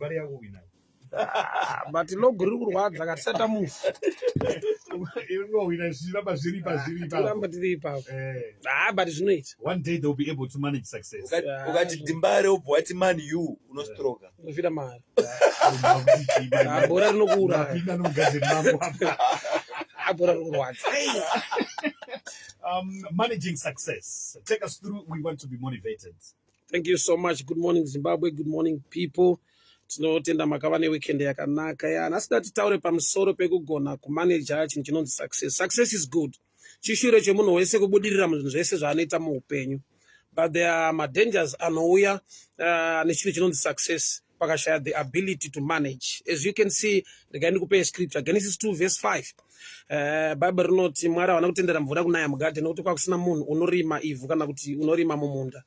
DeMbare yakuwina. Ah, but log riri kurwadza katisati tamufu. Iri kuwina zvichiramba zviri pazviri ipapo. Tiramba tiri ipapo. Eh. Ah, but zvinoita. One day they'll be able to manage success. Ukati DeMbare wobva wati Man U, unostroka. Unofira mari. Ah, bhora rinokuuraya. Ndapinda nomugadziri mangu apa. Ah, bhora riri kurwadza. Managing success. Take us through. We want to be motivated. Thank you so much. Good morning, Zimbabwe. Good morning, people. Tinotenda makava neweekend yakanaka. Ya, nhasi da titaure pamusoro pekugona kumaneja chinhu chinonzi success. Success is good. Chishure chemunhu wese kubudirira muzvinhu zvese zvaanoita muupenyu. But there are madangers anouya nechinhu chinonzi success pakashaya the ability to manage. As you can see, regai ndikupei scripture. Genesis 2 verse 5. Bible rinoti Mwari havana kutendera mvura kunaya mugadheni nekuti kwakusina munhu unorima ivhu kana kuti unorima mumunda.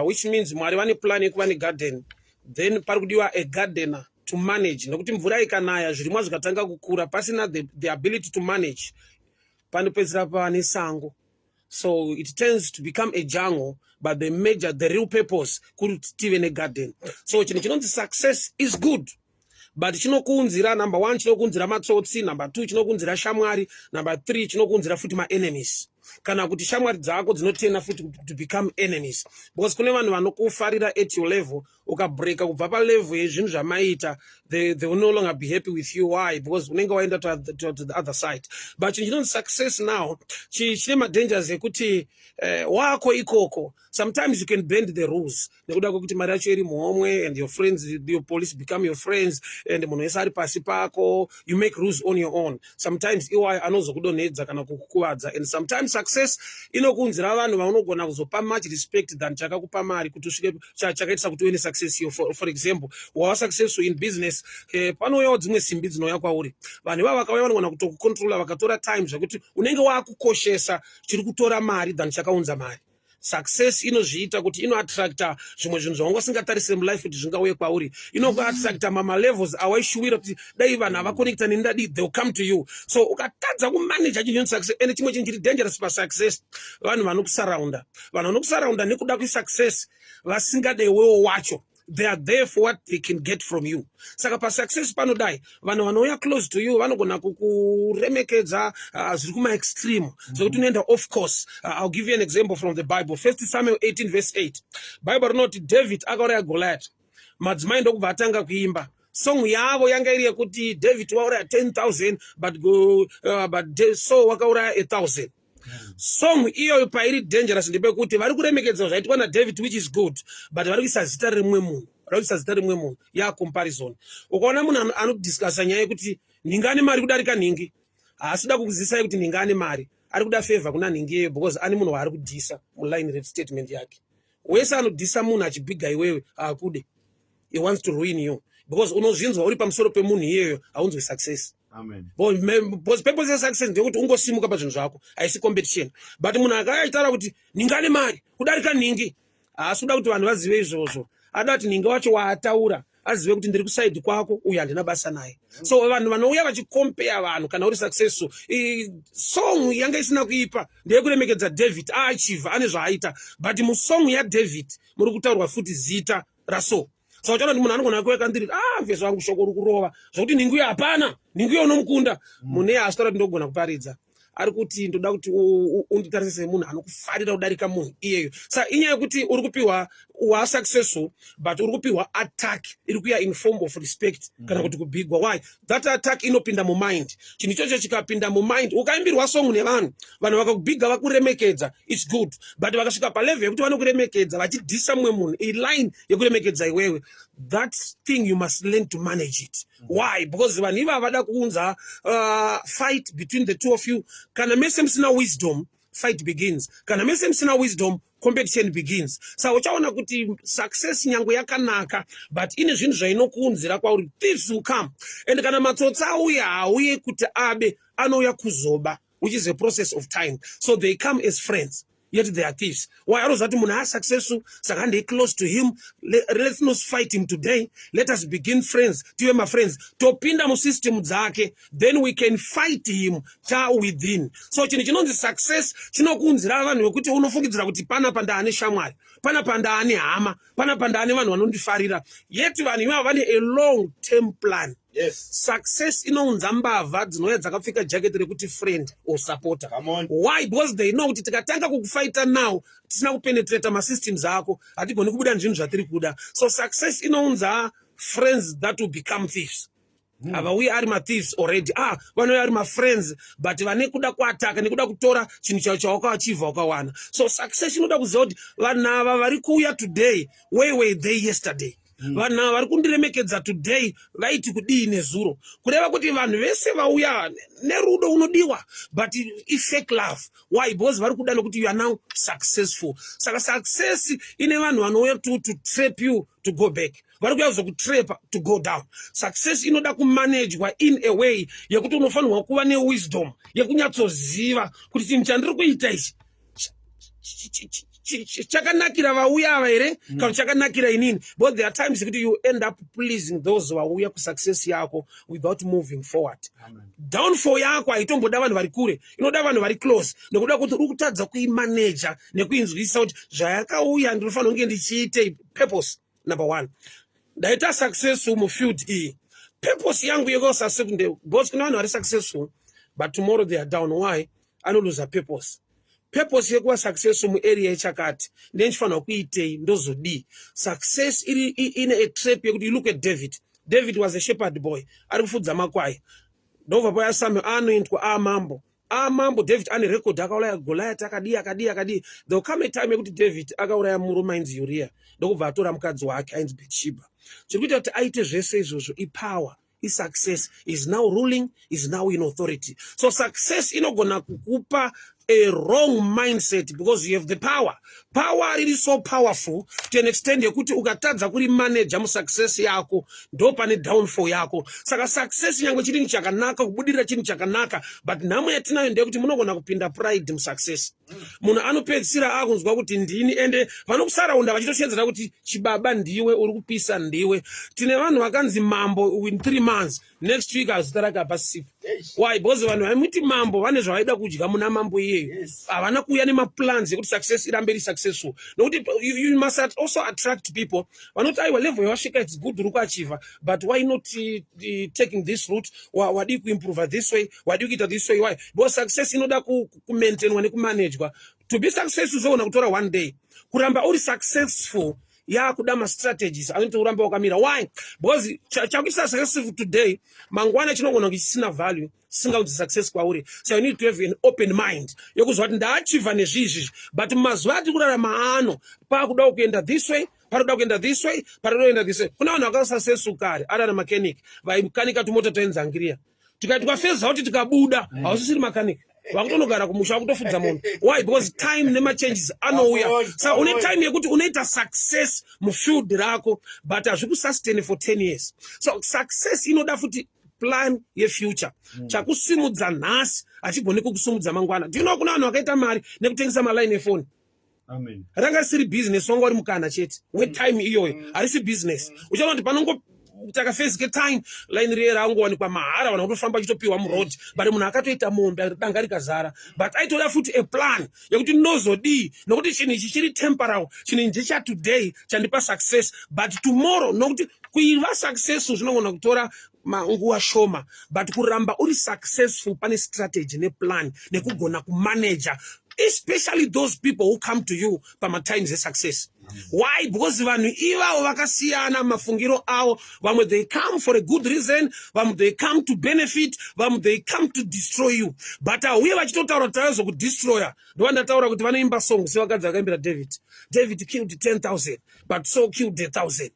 Which means Mwari vane plan yekuva negarden. Then pari kudiwa a gardener to manage nekuti mvura ikanaya zvirimwa zvikatanga kukura pasina the ability to manage panopedzisira pava nesango. So it tends to become a jungle, but the real purpose kuri kuti tive negarden. So chinhu chinonzi success is good, but chinokuunzira, number one, chinokuunzira matsotsi, number two, chinokuunzira shamwari, number three, chinokuunzira futi maenemies, kana kuti shamwari dzako dzinotena futi to become enemies, because kune vanhu vanokufarira at your level. Ukabreka kubva palevel yezvinhu zvamaita, they will no longer be happy with you. Why? Because unenge waenda to the other side. But chinhu chinonzi success now chine madangers ekuti wako ikoko sometimes you can bend the rules nekuda kwekuti mari yacho iri muhomwe and your friends, your police become your friends and munhu wese ari pasi pako. You make rules on your own. Sometimes iwayo anozokudonhedza kana kukukuvadza. And sometimes success inokuunzira vanhu vaunogona kuzopa much respect than chakakupa mari kuti usvike chakaitisa kuti uve nesuccess iyo. For example, wava successful in business, panouyawo dzimwe simbi dzinouya kwauri. Vanhu ivava vakauya vanogona kutokucontrola vakatora time zvekuti unenge waakukoshesa chiri kutora mari than chakaunza mari. Success inozviita kuti inoattracta zvimwe zvinhu zvawanga usingatarisire mulife kuti zvingauye kwauri. Inokuattracta mamalevels awaishuwira kuti dai vanhu havaconnecta neni ndadii, they'll come to you. So ukatadza kumanaja chinhu chinonzi success. And chimwe chinhu chiri dangerous pasuccess, vanhu vanokusaraunda. Vanhu vanokusaraunda nekuda kwesuccess vasingade iwewo wacho. They are there for what they can get from you. Saka pasuccess panodai vanhu vanouya close to you vanogona kukuremekedza zviri kumaextreme zvekuti unoenda off course. I'll give you an example from the Bible, First Samuel 18 verse 8. Bible rinoti David akauraya Goliath, madzimai ndokubva atanga kuimba. Song yavo yanga iri yekuti David wauraya 10,000 but Saul wakauraya 1000. Song iyoyo pairi dangerous ndepekuti vari kuremekedza zvaitwa naDavid, which is good, but vari kuisa zita rimwe munhu, vari kuisa zita rimwe munhu yacomparison. Ukaona munhu anodiscussa nyaya yekuti nhingi ane mari kudarika nhingi, haasi kuda kukuzisai kuti nhingi ane mari, ari kuda favor kuna nhingi iyeyo because ane munhu waari kudhisa muline restatement yake. Wese anodhisa munhu achibhiga iwewe haakude. He wants to ruin you because unozvinzwa uri pamusoro pemunhu iyeyo, haunzwi success. Amen. Because purpose yesuccess ndeyekuti ungosimuka pazvinhu zvako, haisi competition. But munhu akauya achitaura kuti nhingi ane mari kudarika nhingi, haasi kuda kuti vanhu vazive izvozvo. Ada kuti nhingi wacho waataura azive kuti ndiri kuside kwako, uyu handina basa naye. So vanhu vanouya vachicompare vanhu kana uri successful. Song yanga isina kuipa, ndeyekuremekedza David, aachieve, ane zvaaita, but musong yaDavid muri kutaurwa futi zita raSaul. Saka uchaona kuti munhu anogona kuuya kandiri, "Ah, mfeso wangu, shoko uri kurova zvokuti nhingi uyo hapana, nhingi uyo unomukunda." Munhu iye asitaura kuti ndogona kuparidza, ari kuti ndoda kuti unditarise semunhu anokufarira kudarika munhu iyeyo. Saka inyaya yekuti uri kupiwa, wasuccessful, but uri kupiwa attack iri kuya in form of respect kana kuti kubhigwa. Why? That attack inopinda mumind. Chinhu ichocho chikapinda mumind, ukaimbirwa song nevanhu, vanhu vakakubhiga, vakuremekedza, it's good, but vakasvika palevel yekuti vanokuremekedza vachidhisa mumwe munhu, iline yekuremekedza iwewe, that thing you must learn to manage it. Why? Because vanhu ivava vada kuunza fight between the two of you. Kana mese musina wisdom, fight begins. Kana mese musina wisdom, competition begins. Saka uchaona kuti success nyange yakanaka, but ine zvinhu zvainokuunzira kwauri. Thieves will come, and kana matsotsi auya, haauye kuti abe, anouya kuzoba, which is a process of time. So they come as friends. Yet they are thieves. Why? Anoziva kuti munhu asuccessful, saka handei close to him. Let's not fight him today. Let us begin friends, tive mafriends, topinda musystem dzake, then we can fight him ta within. So chinhu chinonzi success chinokuunzira vanhu vekuti unofungidzira kuti panapa ndaane shamwari, panapa ndaane hama, panapa ndaane vanhu vanondifarira, yet vanhu ivava vane a long term plan. Success inounza mbavha dzinouya dzakapfeka jacket rekuti friend or supporter. Come on. Why? Because they know kuti tikatanga kukufaita now tisina kupenetrata masystems ako, hatigoni kubuda nezvinhu zvatiri kuda. So success inounza friends that will become thieves. Havauyi ari mathieves already. Ah, vanouya ari mafriends, but vane kuda kuataka nekuda kutora chinhu chao chawakachivha wakawana. So success inoda kuziva kuti vanhu ava vari kuuya today, where were they yesterday? Vanhu ava vari kundiremekedza today, vaiti kudii nezuro? Kureva kuti vanhu vese vauya nerudo unodiwa, but ifake love. Why? Because vari kuda nekuti you are now successful. Saka success ine vanhu vanouya to trap you to go back, vari kuuya kuzokutrapa to go down. Success inoda kumanejwa in a way yekuti unofanirwa kuva newisdom yekunyatsoziva kuti chinhu chandiri kuita ichi chakanakira vauya ava here kana chakanakira inini, but there are times yekuti you end up pleasing those vauya kusuccess yako without moving forward. Downfall yako haitomboda vanhu vari kure, inoda vanhu vari close, nekuda kuti uri kutadza kuimaneja nekuinzwisisa kuti zvayakauya ndinofanira kunge ndichiitei. Purpose number one: ndaita successful mufield iyi, purpose yangu yekuva successful nde, because kune vanhu vari successful but tomorrow they are down. Why? Anoluza purpose. Purpose yekuva successful muarea yechakati, ndendichifanira kuitei, ndozodii? Success iri ine a trap yekuti you look at David. David was a shepherd boy ari kufudza makwai, ndobva pauya Samuel, anoitwa amambo. Amambo David ane record, akauraya Goliath, akadii, akadii, akadii. There come a time yekuti David akauraya murume ainzi Uriah, ndokubva atora mukadzi wake ainzi Bathsheba. Chiri kuita kuti aite zvese izvozvo ipower, isuccess. Is now ruling, is now in authority. So success inogona kukupa a wrong mindset because you have the power. Power riri so powerful to an extent yekuti ukatadza kuri manager musuccess yako, ndo pane downfall yako. Saka success, nyange chinhu chakanaka, kubudirira chinhu chakanaka, but nhamo yatinayo ndeyekuti munogona kupinda pride musuccess. Munhu anopedzisira akunzwa kuti ndini, ende vanokusaraunda vachitoshedzera kuti chibaba ndiwe, uri kupisa ndiwe. Tine vanhu vakanzi mambo in 3 months, next week azita rake hapasipo. Why? Because vanhu vaimuti mambo vane zvavaida kudya muna mambo iyeyo. Havana kuuya nemaplans ekuti success irambe iri successful, nokuti you must also attract people vanoti, "Aiwa, level yawasvika, it's good, uri kuachieva, but why not taking this route? Wadii kuimprova this way? Wadii kuita this way?" Why? Because success inoda kumaintainwa nekumanejwa. To be successful zvogona kutora one day. Kuramba uri successful yakuda mastrategies anoita uramba wakamira. Why? Because chakuisa successful today, mangwana chinogona kunge chisina value, chisingaunzi success kwauri. So you need to have an open mind yekuziva kuti ndaachieva nezviizvizvi, but mumazuva atiri kurarama ano pakuda kuenda this way, parikuda kuenda this way, parikuda kuenda this way. Kuna vanhu vakasuccessful kare ari ana mechanic, vaikanika tumota twainzangiriya. Tikaitwa phase kuti tikabuda hausisiri mechanic, vakutonogara kumusha, vakutofudza munhu. Why? Because time nemachanges anouya. Saka une time yekuti unoita success mufield rako, but hazvikusustain for 10 years. So success inoda futi plan yefuture. Chakusimudza nhasi hachigoni kukusimudza mangwana. Do you know kuna vanhu vakaita mari nekutengesa maline efoni? Amen. Ranga risiri business, wanga uri mukana chete wetime iyoyo. Harisi business. Uchaona kuti panongo takaphase ketime, line riye rangowanikwa mahara, vanhu vakutofamba vachitopiwa muroad, but munhu akatoita mombe, danga rikazara, but aitoda futi a plan yekuti ndinozodii, nokuti chinhu ichi chiri temporal. Chinhu ichi ndechatoday chandipa success, but tomorrow, nokuti kuiva successful zvinogona kutora nguva shoma, but kuramba uri successful pane strategy neplan nekugona kumanaja, especially those people who come to you pamatimes esuccess. Why? Because vanhu ivavo vakasiyana mafungiro avo. Vamwe they come for a good reason, vamwe they come to benefit, vamwe they come to destroy you, but hauye vachitotaura kuti tavazokudestroya. Ndova ndataura kuti vanoimba song sevakadzi vakaimbira David, "David killed 10,000 but Saul killed 1,000."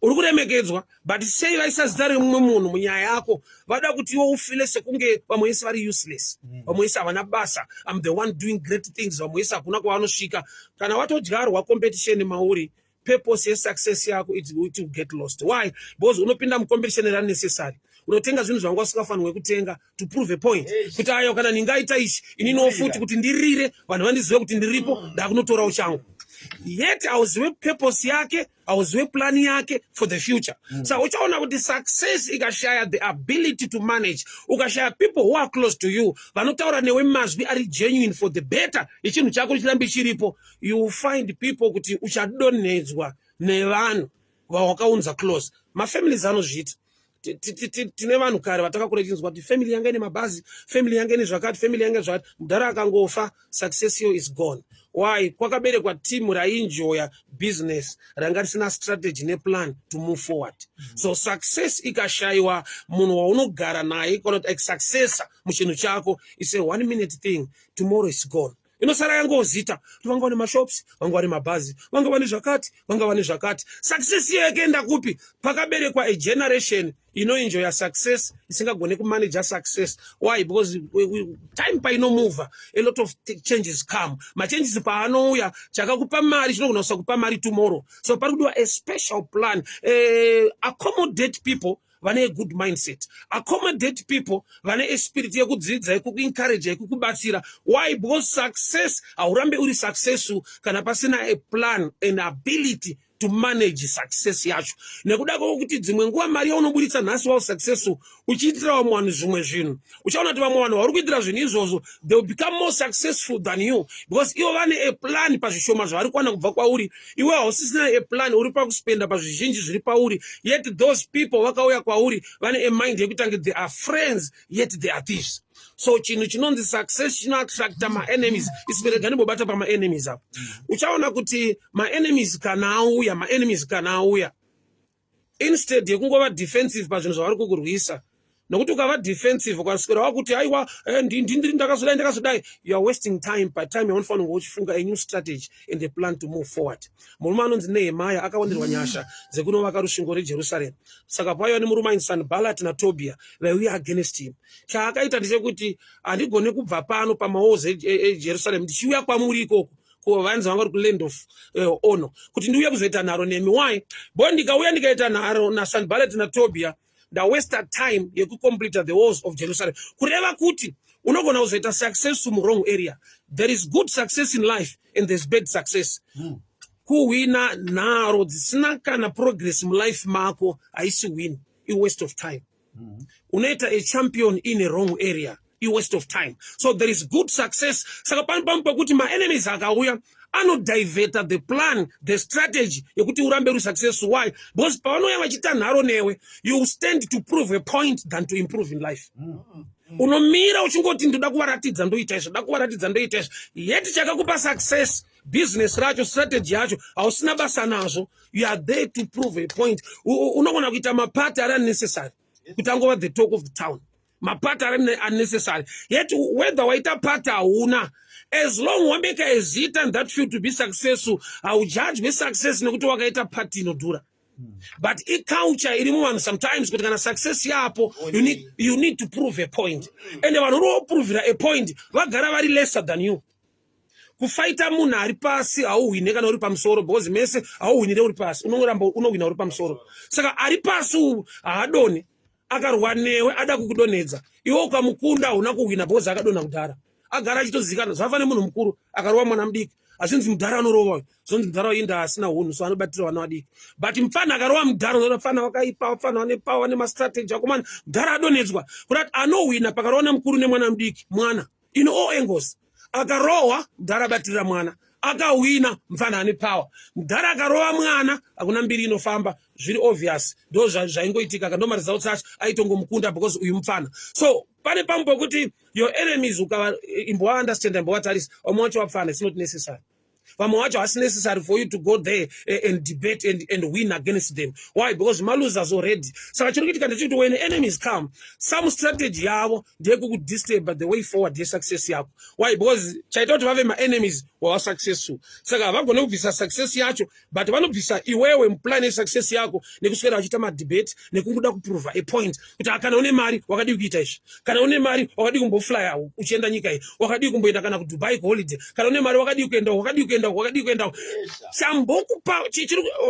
Uri kuremekedzwa, but sei vaisa zita remumwe munhu munyaya yako? Vada kuti iwe ufile sekunge vamwe vese vari useless, vamwe vese havana basa. I'm the one doing great things, vamwe vese hakuna kwavanosvika. Kana watodyarwa competition mauri, Purpose yesuccess yako, it will get lost. Why? Because unopinda mucompetition unnecessary, unotenga zvinhu zvanga usingafanirwe kutenga to prove a point kuti ayo, kana ndingaita ichi, ininiwo futi kuti ndirire, vanhu vandizive kuti ndiripo, ndakunotorawo changu. Yet hauzive purpose yake, hauzive plan yake for the future. Saka uchaona kuti success ikashaya the ability to manage, ukashaya people who are close to you vanotaura newe mazwi ari genuine for the better yechinhu chako chirambe chiripo, you find people kuti uchadonhedzwa nevanhu vawakaunza close. Mafamilies anozviita. Tine vanhu kare vatakakura tichinzwa kuti family yanga ine mabhazi, family yanga ine zvakati, family yanga zvakati. Mudhara akangofa, success iyo is gone. Why? Kwakaberekwa timu rainjoya business ranga risina strategy neplan to move forward. So success ikashayiwa munhu waunogara naye kana kuti successor muchinhu chako, is a one minute thing, tomorrow is gone. Inosara yangozita kuti vanga vane mashops, vanga vane mabhazi, vanga vane zvakati, vanga vane zvakati. Success iyo yakaenda kupi? Pakaberekwa a generation inoenjoya success isingagone kumanaja success. Why? Because time painomova, a lot of changes come. Machanges paanouya, chakakupa mari chinogona kusakupa mari tomorrow. So pari kudiwa a special plan. Accommodate people vane a good mindset, accommodate people vane a spirit yekudzidza, yekukuencourage, yekukubatsira. Why? Because success, haurambe uri successful kana pasina a plan and ability to manage success yacho, nekuda kwokuti dzimwe nguva mari yaunoburitsa nhasi wau successful uchiitira vamwe vanhu zvimwe zvinhu, uchaona kuti vamwe vanhu vari kuitira zvinhu izvozvo, they will become more successful than you because ivo vane a plan pazvishoma zvavari kuwana kubva kwauri. Iwe hausisina a plan, uri pakuspenda pazvizhinji zviri pauri. Yet those people vakauya kwauri vane a mind yekuti ange they are friends, yet they are thieves. So chinhu chinonzi success chinoattracta maenemies. Isiberega ndimbobata pamaenemies apo. Uchaona kuti maenemies kana auya, maenemies kana auya, instead yekungova defensive pazvinhu zvavari kukurwisa, nokuti ukava defensive, ukaswera wakuti aiwa, ndindiri ndakazodai, ndakazodai, you are wasting time patime yaunofanira kunge uchifunga a new strategy and a plan to move forward. Murume anonzi Nehemaya akawandirwa nyasha dzekunovaka rusvingo reJerusarema. Saka paiva nemurume ainzi Sanballat naTobia vaiuya against him. Chaakaita ndechekuti, handigoni kubva pano pamawalls eJerusarem ndichiuya kwamuri ikoko, kuvanzi vanga vari kuland of Ono, kuti ndiuye kuzoita nharo nemi. Why? Bo ndikauya ndikaita nharo naSanballat naTobia, ndawasta time yekucompleta the walls of Jerusalem. Kureva kuti unogona kuzoita success muwrong area. There is good success in life and there's bad success. Kuhwina nharo dzisina kana progress mulife mako haisi win, iwaste of time. Unoita a champion in a wrong area, iwaste of time. So there is good success. Saka pano pamwe pekuti maenemies akauya anodivheta the plan, the strategy yekuti urambe uri successful. Why? Because pavanouya vachiita nharo newe, you stand to prove a point than to improve in life. Unomira uchingoti, ndoda kuvaratidza ndoita izvo, ndoda kuvaratidza ndoita izvo. Yet chakakupa success, business racho, strategy yacho, hausina basa nazvo. You are there to prove a point. Unogona kuita mapati ari unnecessary kuti angova the talk of the town, mapati ari unnecessary. Yet whether waita pati hauna, as long wameka a zita in that field to be successful, haujudgwe success nekuti wakaita pati inodhura. But iculture iri muvanhu sometimes kuti kana success yapo, you need to prove a point, and vanhu uri woprovira a point vagara vari lesser than you. Kufaita munhu ari pasi hauhwine kana uri pamusoro, because mese hauhwinire uri pasi, unongoramba unohwina uri pamusoro. Saka ari pasi uyu haadoni, akarwa newe ada kukudonhedza, iwe ukamukunda hauna kuhwina because akadonha kudhara, agara achitozivikanwa. Zvafane munhu mukuru akarova mwana mudiki, hazvinzi mudhara anorova uyu, zvonzi mudhara uyu inda asina unhu, so anobatira vana vadiki. But mufana akarova mudhara, unoona mufana wakaipa, mufana wane power nemastrategy akomana, mudhara adonhedzwa. Kurati anohwina pakarova namukuru nemwana mudiki, mwana in all angles. Akarohwa mudhara abatirira mwana, akahwina mufana ane power. Mudhara akarova mwana, hakuna mbiri inofamba, zviri obvious. Ndo zvaingoitika ka, ndo maresults acho, aitongomukunda because uyu mufana. So pane pamwe pekuti your enemies, ukava imbovaunderstanda, imbovatarisa, vamwe vacho vapfana, it's not necessary. Vamwe vacho hasi necessary for you to go there and debate and win against them. Why? Because malosers already. Saka chiri kuitika ndechekuti when enemies come, some strategy yavo ndeyekukudisturb the way forward yesuccess yako. Why? Because chaita kuti vave maenemies, wava successful, saka havagone kubvisa success yacho, but vanobvisa iwewe muplan yesuccess yako nekuswera vachiita madebate nekungoda kuprova a point kuti, ah, kana une mari wakadii kuita izvi? Kana une mari wakadii kumboflya uchienda nyika iyi? Wakadii kumboenda kana kuDubai kuholiday? Kana une mari wakadii kuenda, wakadii kuenda? kuenda uko wakadii kuenda uko. Chambokupa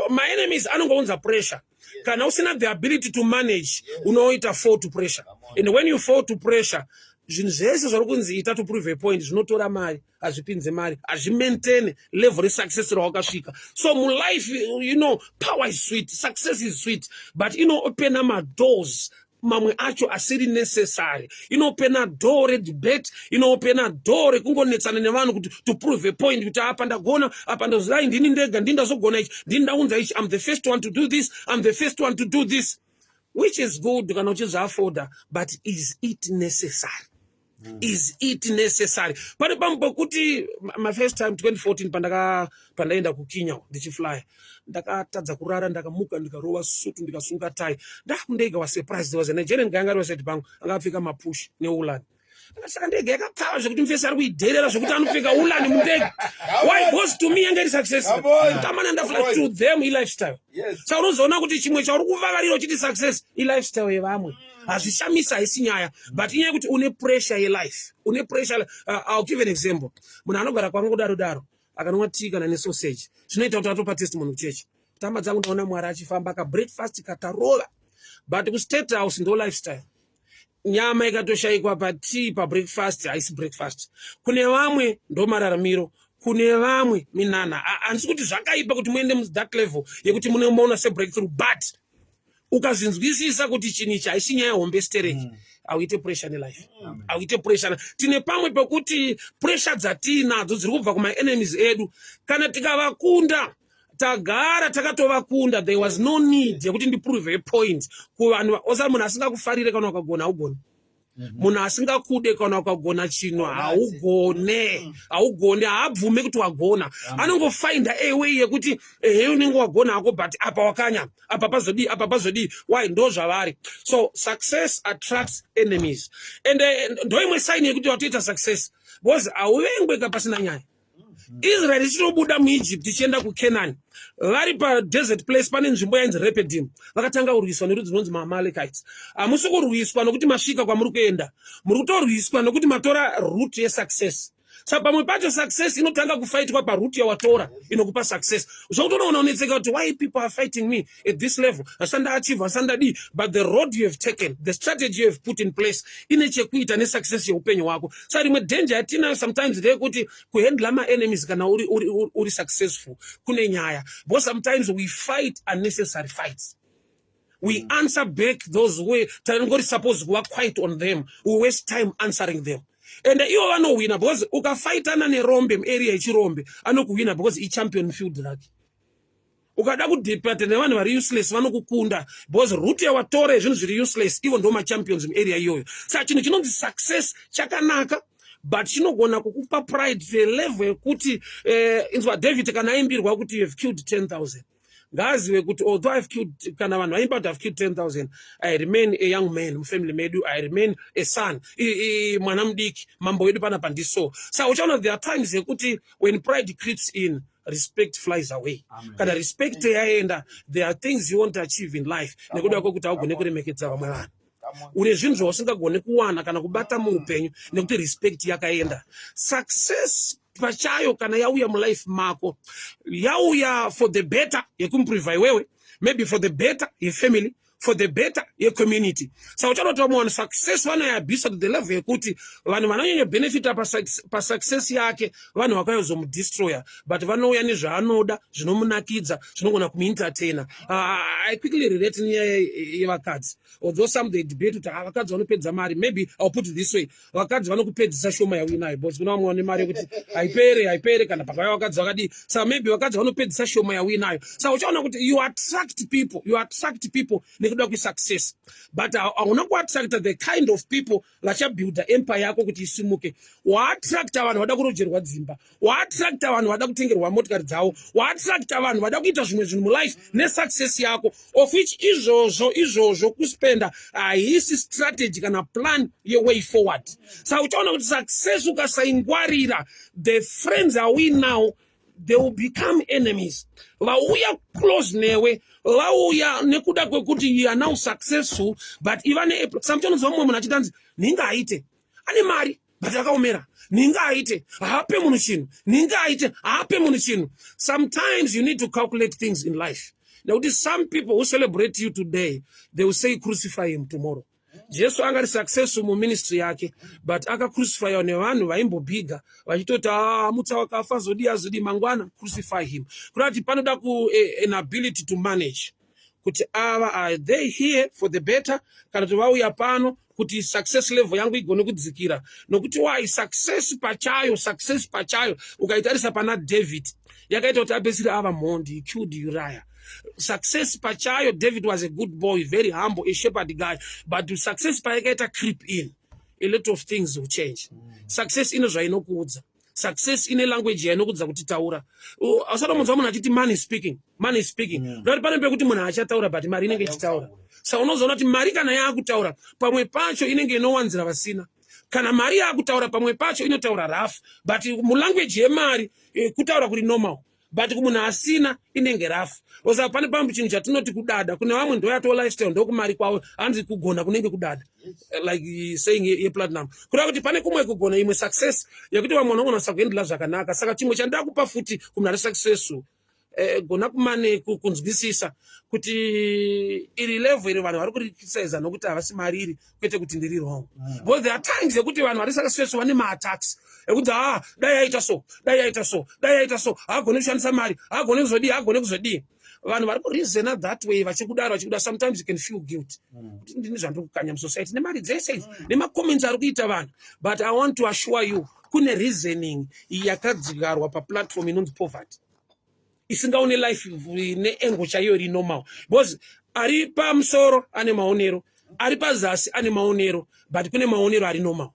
maenemies anongounza pressure. Kana usina the ability to manage, unoita fall to pressure, and when you fall to pressure, zvinhu zvese zvari kunzi ita to prove a point zvinotora mari, hazvipinze mari, hazvimaintain level resuccess rawakasvika. So mulife, power is sweet, success is sweet, but inoopena madoors mamwe acho asiri necessary. Inoopena door redebate, inoopena door rekungonetsana nevanhu kuti to prove a point, kuti apa ndagona, apa ndozidai, ndini ndega, ndini ndazogona ichi, ndini ndaunza ichi, I'm the first one to do this, I'm the first one to do this, which is good kana uchizviafforda, but is it necessary? Is it necessary? Pane pamwe pekuti my first time, 2014, pandaenda kuKenya ndichiflya, ndakatadza kurara. Ndakamuka, ndikarova sutu, ndikasunga tai, ndakundega was surprised. There was a Nigerian guy anga ari paside pangu, anga apfeka mapush newool. Saka ndege yakapfava zvekuti mufesi ari kuidherera zvekuti anopfeka wool mundege. Why? Because to me yanga iri success. Come on. Tamana ndafly. Come on. To them ilifestyle. Saka unozoona kuti chimwe chauri kuvavarira uchiti success ilifestyle yevamwe. Hazvishamisa, haisi nyaya, but inyaya yekuti une pressure yelife, une pressure. I'll give an example. Munhu anogara kwangu kudaro daro, akanwa tea kana nesausage, zvinoita kuti atopa testimony kuchechi, tamba dzangu, ndaona Mwari achifamba, kabreakfast katarova. But kuState House ndo lifestyle. Nyama ikatoshayikwa patea, pabreakfast, haisi breakfast. Kune vamwe ndo mararamiro, kune vamwe minana. Handisi kuti zvakaipa kuti muende muthat level yekuti munomaona sebreakthrough, but ukazvinzwisisa kuti chinhu ichi haisi nyaya hombe stereki, hauite pressure nelife, hauite pressure. Tine pamwe pekuti pressure dzatiinadzo dziri kubva kumaenemies edu, kana tikavakunda, tagara takatovakunda. There was no need yekuti ndiprove a point kuvanhu. Osa munhu asingakufarire, kana ukagona haugoni. Munhu asingakude, kana ukagona chinhu haugone, haugone. Haabvume kuti wagona. Anongofinda a way yekuti ehe, unenge wagona hako, but apa wakanya, apa pazodii, apa pazodii. Why? Ndo zvavari. So success attracts enemies, and ndo imwe sign yekuti watoita success, because hauvengweka pasina nyaya. Israel ichitobuda muEgypt ichienda kuCanaan, vari padesert place, pane nzvimbo yainzi Rephidim, vakatanga kurwiswa nerudzi runonzi maAmalekites. Hamusi kurwiswa nokuti masvika kwamuri kuenda, muri kutorwiswa nokuti matora route yesuccess. Saka pamwe pacho success inotanga kufaitwa paroute yawatora inokupa success, zvokutonoona unetseka kuti why people are fighting me at this level, hasati ndaachieve, hasati ndadii. But the road you have taken, the strategy you have put in place, ine chekuita nesuccess yeupenyu hwako. Saka rimwe danger yatinayo sometimes ndeyekuti kuhandla maenemies kana uri successful kune nyaya, because sometimes we fight unnecessary fights. We answer back those way tanongori supposed kuva quiet on them. We waste time answering them, and ivo vanowina, because ukafaitana nerombe muarea yechirombe, anokuwina because ichampion field rake. Ukada kudebata nevanhu vari useless, vanokukunda, because route yawatora yezvinhu zviri useless, ivo ndo machampions muarea iyoyo. Saka chinhu chinonzi success chakanaka, but chinogona kukupa pride to a level yekuti inzwa David kana aimbirwa kuti you have killed 10,000, ngaazive kuti although I've killed, kana vanhu vaimba kuti I've killed 10,000, I remain a young man mufamily medu, I remain a son, mwana mudiki, mambo wedu panapa ndiso. Saka uchaona there are times yekuti when pride creeps in, respect flies away. Kana respect yaenda, there are things you want to achieve in life, nekuda kwekuti haugone kuremekedza vamwe vanhu, une zvinhu zvausingagoni kuwana kana kubata muupenyu nekuti respect yakaenda. Success pachayo kana yauya mulife mako, yauya for the better yekuimprova iwewe, maybe for the better yefamily, for the better yecommunity. Saka uchaona kuti vamwe vanhu success vanoiabusa to the level yekuti vanhu vanonyanya benefita pasuccess yake vanhu vakayozomudestroya, but vanouya nezvaanoda zvinomunakidza, zvinogona kumuentertaina. I quickly relate nenyaya yevakadzi, although some they debate kuti ah, vakadzi vanopedza mari. Maybe I'll put it this way: vakadzi vanokupedzisa shoma yauinayo, because kuna vamwe vane mari yekuti haipere, haipere kana pakauya vakadzi vakadii. Saka maybe vakadzi vanopedzisa shoma yauinayo. Saka uchaona kuti you attract people, you attract people nekuda kwesuccess, but hauna kuattracta the kind of people vachabuilda empire yako kuti isimuke. Waattracta vanhu vada kurojerwa dzimba, waattracta vanhu vada kutengerwa motikari dzavo, waattracta vanhu vada kuita zvimwe zvinhu mulife nesuccess yako, of which izvozvo kuspenda haisi strategy kana plan yeway forward. Saka uchaona kuti success ukasaingwarira, the friends are we now, they will become enemies. Vauya close newe, vauya nekuda kwekuti you are now successful, but iva ne sometimes mumwe munhu achitanzi nhinga aite ane mari. But akaomera, ninga aite, haape munhu chinhu, ninga aite, haape munhu chinhu. Sometimes you need to calculate things in life, nekuti some people who celebrate you today, they will say, "Crucify him," tomorrow. Jesu anga ari successful muministry yake, but akacrucifyiwa nevanhu vaimbobhiga vachitoti, "Ah, mutsa wakafa, zodi azodi." Mangwana, "Crucify him." Kuda kuti panoda an ability to manage kuti ava, are they here for the better, kana kuti vauya pano kuti success level yangu igone kudzikira? Nokuti why? Success pachayo, success pachayo, ukaitarisa pana David, yakaita kuti apedzisire ava mhondi. He killed Uriah. Success pachayo, David was a good boy, very humble, a shepherd guy, but success payakaita creep in, a lot of things will change. Success ine zvainokuudza. Success ine language yainokudza kuti taura. Usada munzwa munhu achiti, "Money speaking, money speaking." Kuti pane pekuti munhu achataura, but mari inenge ichitaura. Saka unozoona kuti mari kana yaakutaura, pamwe pacho inenge inowanzira vasina. Kana mari yaakutaura, pamwe pacho inotaura rough, but mulanguage yemari kutaura kuri normal, but kumunhu asina inenge rough. Osaka pane pamwe chinhu chatinoti kudada, kune vamwe ndoyato lifestyle, ndokumari kwavo. Hanzi kugona kunenge kudada, like saying yeplatinum. Kureva kuti pane kumwe kugona, imwe success yekuti vamwe vanogona kusakuendela zvakanaka. Saka chimwe chandida kupa futi kumunhu ari successful, gona kumane kunzwisisa kuti iri level iri vanhu vari kuricriticiza nokuti havasi mariri, kwete kuti ndiri wrong. Because there are times yekuti vanhu vari successful vane maattacks ekuti, "Ha, dai yaita so, dai yaita so, dai yaita so, haagone kushandisa mari, haagone kuzodii, haagone kuzodii." Vanhu vari kureasona that way, vachikudaro, vachikuda, sometimes you can feel guilt kuti ndini zvandiri kukanya musociety nemari dzese idzi, nemacomments ari kuita vanhu. But I want to assure you, kune reasoning yakadyarwa paplatform inonzi poverty, isingaone life neangle chaiyo iri normal, because ari pamusoro ane maonero, ari pazasi ane maonero, but kune maonero ari normal,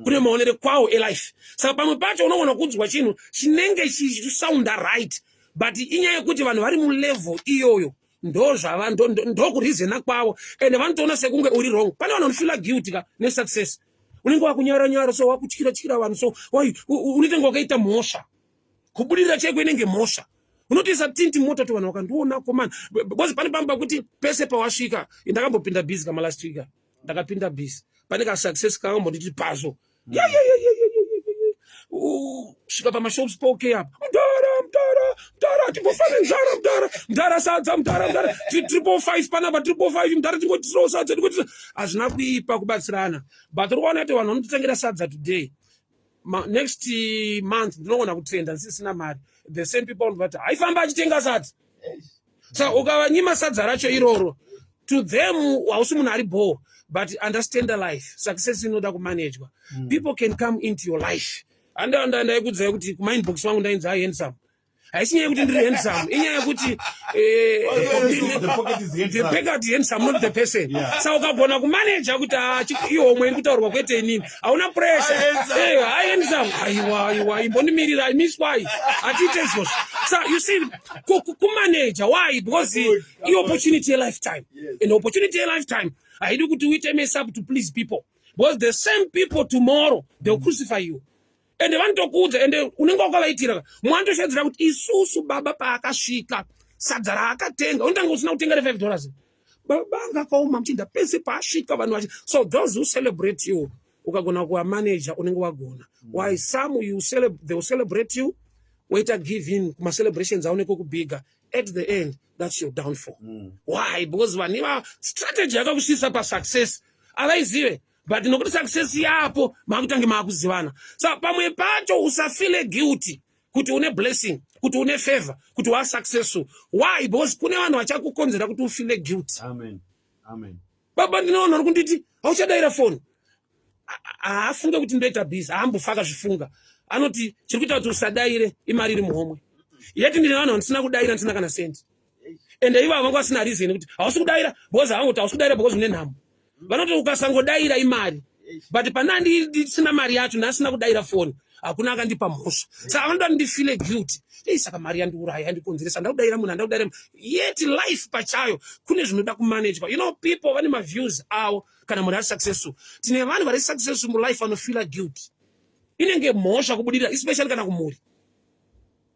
kune maonero kwawo elife. Saka pamwe pacho unogona kuudzwa chinhu chinenge chichisounda right, but inyaya yekuti vanhu vari mulevel iyoyo, ndozvava ndokureasona kwavo, ende vanotoona sekunge uri wrong. Pane vanhu vanofeela guilty ka nesuccess. Unenge wakunyara nyara, so wakutyira tyira vanhu, so wai unotenge wakaita mhosva. Kubudirira chaiko inenge mhosva. Unotoisa tint mota kuti vanhu vakandiona komana, because pane pamba kuti pese pawasvika. Ndakambopinda busy kama last week, ndakapinda busy, pane kasuccess kakambonditi pazo svika pamashops poke apa, "Mudhara, mudhara, mudhara, timbofane nzara, mudhara, mudhara, sadza, mudhara, mudhara, 555 panapa, 555, mudhara, tingotirawo sadza, tingotira." Hazvina kuipa kubatsirana, but uri kuona kuti vanhu vanototengera sadza today, next month ndinogona kutrenda ndisisina mari, the same people vanoti haifamba achitenga sadza. Saka ukavanyima sadza racho iroro, to them hausi munhu ari bore. But understand the life, success inoda kumanejwa. People can come into your life. Ndaikudzai kuti kumainbox wangu ndainzi, "Hi handsome." Haisi nyaya yekuti ndiri handsome, inyaya yekuti The pocket is the handsome. pocket is handsome, not the person. Saka ukagona kumaneja kuti, ah, ihomwe iri kutaurwa kwete inini, hauna pressure. Hi, handsome. Hi handsome, aiwa, aiwa, imbondimirira, miswai, hatiite izvozvo. So you see, kumaneja. Why? Because iopportunity yelifetime. And opportunity yelifetime haidi kuti uite mess up to please people, because the same people tomorrow they'll crucify you. Ende vanotokuudza, ende unenge wakavaitira. Mwandoshedzera kuti isusu baba paakasvika, sadza raakatenga, unotanga usina kutenga re$5, baba anga akaoma muchinda pese paasvika vanhu vachi. So those who celebrate you, ukagona kuvamaneja, unenge wagona. Why? Some you they will celebrate you, waita give in kumacelebrations aonekwe kubhiga. At the end, that's your downfall. Why? Because vanhu iva strategy yakakusvisa pasuccess havaizive, but nokuti success yapo, maakutange maakuzivana. Sa pamwe pacho usafeele guilty kuti une blessing, kuti une favor, kuti wasuccessful. Why? Because kune vanhu vachakukonzera kuti ufeele guilty. Amen, amen. "Baba, ndinoona uri kunditi hauchadayira foni." Haafunge kuti ndoita busy, haambofa akazvifunga. Anoti chiri kuita kuti usadayire imari iri muhomwe. Yeti ndine vanhu vandisina kudayira ndisina kana sendi, ende ivo vanga vasina reason kuti hausi kudayira, because havangoti hausi kudayira because une nhamo. Vanoti ukasangodayira imari, but pana ndisina mari yacho, ndasina kudayira foni, hakuna akandipa mhosva. Saka vanoda ndifeele guilty. Ei, saka mari yandiuraya, yandikonzeresa, ndakudayira munhu, andakudayira munhu. Yet life pachayo kune zvinoda kumanejwa. You know, people vane maviews avo kana munhu ari successful. Tine vanhu vari successful mulife vanofeela guilt, inenge mhosva kubudirira, especially kana kumhuri.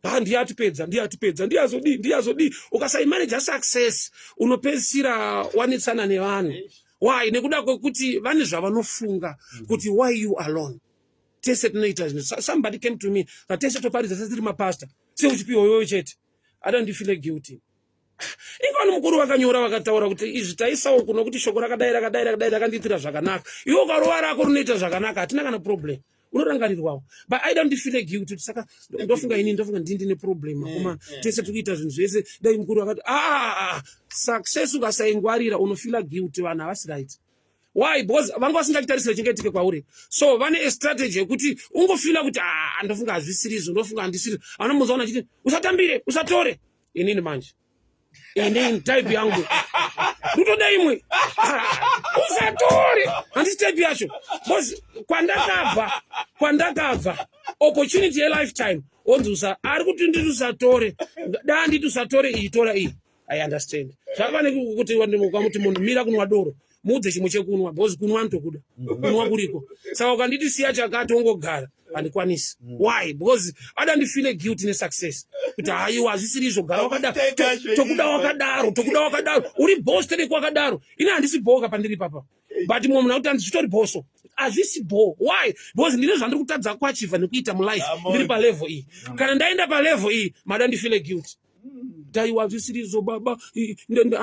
"Ha, ndiye atipedza, ndiye atipedza, ndiye azodii, ndiye azodii." Ukasaimaneja success, unopedzisira wanetsana nevanhu. Why? Nekuda kwekuti vane zvavanofunga kuti, "Why you alone?" Tese tinoita zvinhu. Somebody came to me, tese toparidza sesiri mapastor, seuchipiwa iwewe chete. I don't feel guilty. Inga vanhu mukuru vakanyora vakataura kuti izvi taisawo kuno kuti shoko rakadai rakadai rakadai rakandiitira zvakanaka. Iwe ukarova rako rinoita zvakanaka, hatina kana problem. Unorangarirwawo. But I don't feel guilty. Saka ndofunga ini ndofunga ndini ndine problem. Akoma tese tiri kuita zvinhu zvese. Dai mukuru akati ah, success ukasaingwarira unofeel guilty, vanhu havasi right. Why? Because vanga vasingachitarisire chingaitike kwauri. So vane a strategy yekuti ungofila kuti ah, ndofunga hazvisiri izvo, ndofunga handisiri. Anomuzaona achiti usatambire, usatore. Inini manje, inini type yangu ndotoda imwe, usatore, handisi type yacho, because kwandakabva opportunity yelifetime onzi usa ari kuti nditi usatore, da nditi usatore iyi, tora iyi. I understand zvakafane kuti ukamuti munhu mira kunwa doro, muudze chimwe chekunwa, because kunwa anotokuda, kunwa kuriko. Saka ukanditi siya chakati wongogara, handikwanisi. Why? Because ada ndifeel guilty nesuccess kuti haiwa, hazvisiri izvo, gara wakadaro, tokuda wakadaro, tokuda wakadaro, uri boss tereki wakadaro. Ini handisi boka pandiri papa, but mumwe munhu akuti handizvitori boso, hazvisi bo. Why? Because ndine zvandiri kutadza kuachieva nekuita mulife. Ndiri palevel iyi. Kana ndaenda palevel iyi, mada ndifeel guilty, daiwa hazvisirizvo baba,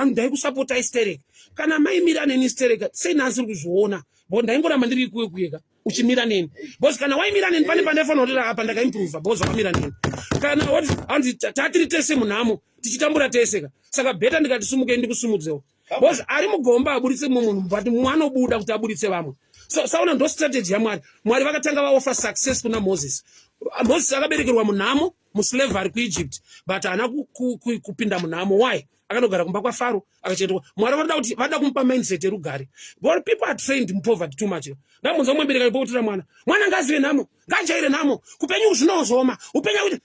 ndaikusapota sterek. Kana maimira neni sterek, sei nhasi uri kuzviona? Bo ndaingoramba ndiri ikuye kuyeka uchimira neni, because kana waimira neni pane pandaifanira kuti apa ndakaimprova, because wakamira neni. Kana wati hanzi tatiri tese munhamo tichitambura tese ka, saka better ndikati sumukei ndikusumudzewo, because ari mugomba aburitse mumwe munhu, but mumwe anobuda kuti aburitse vamwe. So saona, ndo strategy yaMwari. Mwari vakatanga vaoffer success kuna Moses. Moses akaberekerwa munhamo, muslavery kuEgypt, but haana kupinda munhamo. Why? Akanogara kumba kwaFaro, akachengetwa. Mwari vanoda kuti vada kumupa mindset yerugare, but people are trained mupoverty too much. Ndamunzwa mumwe mubereki aipopotera mwana, mwana ngazive nhamo, ngajaire nhamo, kupenyu zvinozoma upenyu, kuti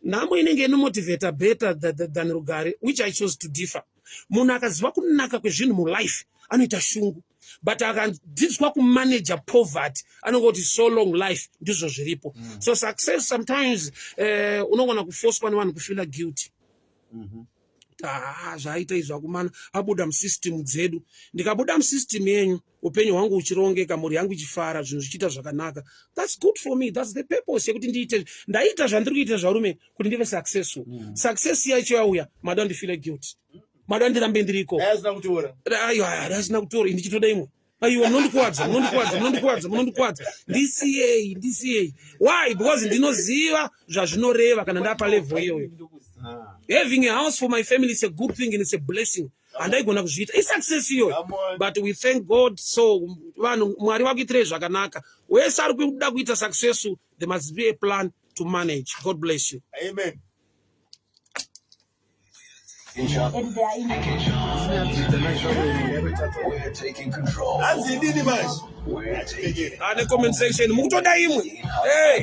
nhamo inenge inomotivata better than rugare, which I chose to differ. Munhu akaziva kunaka kwezvinhu mulife anoita shungu, but akadzidzwa kumanaja poverty anongoti so long life ndizvo zviripo. So success sometimes unogona kufoswa nevanhu kufeela guilty. Ah, zvaaita izvo akumana abuda musystem dzedu. Ndikabuda musystem yenyu, upenyu hwangu uchirongeka, mhuri yangu ichifara, zvinhu zvichiita zvakanaka, that's good for me. That's the purpose yekuti ndiite, ndaita zvandiri kuita zvarume kuti ndive successful. Success yacho yauya, mada ndifeel guilty, mada ndirambe ndiriko. Dai asina kutora. Aiwa, asina kutora, ndichitoda imwe. Aiwa, munondikuwadza, munondikuwadza, munondikuwadza, munondikuwadza. Ndisiyei, ndisiyei. Why? Because ndinoziva zvazvinoreva kana ndapa level iyoyo. Having a house for my family is a good thing and it's a blessing. Handaigona kuzviita, isuccess iyoyo. Come on. But we thank God. So vanhu, Mwari vakuitirei zvakanaka. Wese ari kuda kuita successful, there must be a plan to manage. God bless you. Amen. And they are in We're taking control. Hanzi inini manje. We're taking Ane comment section mukutoda imwe, hey.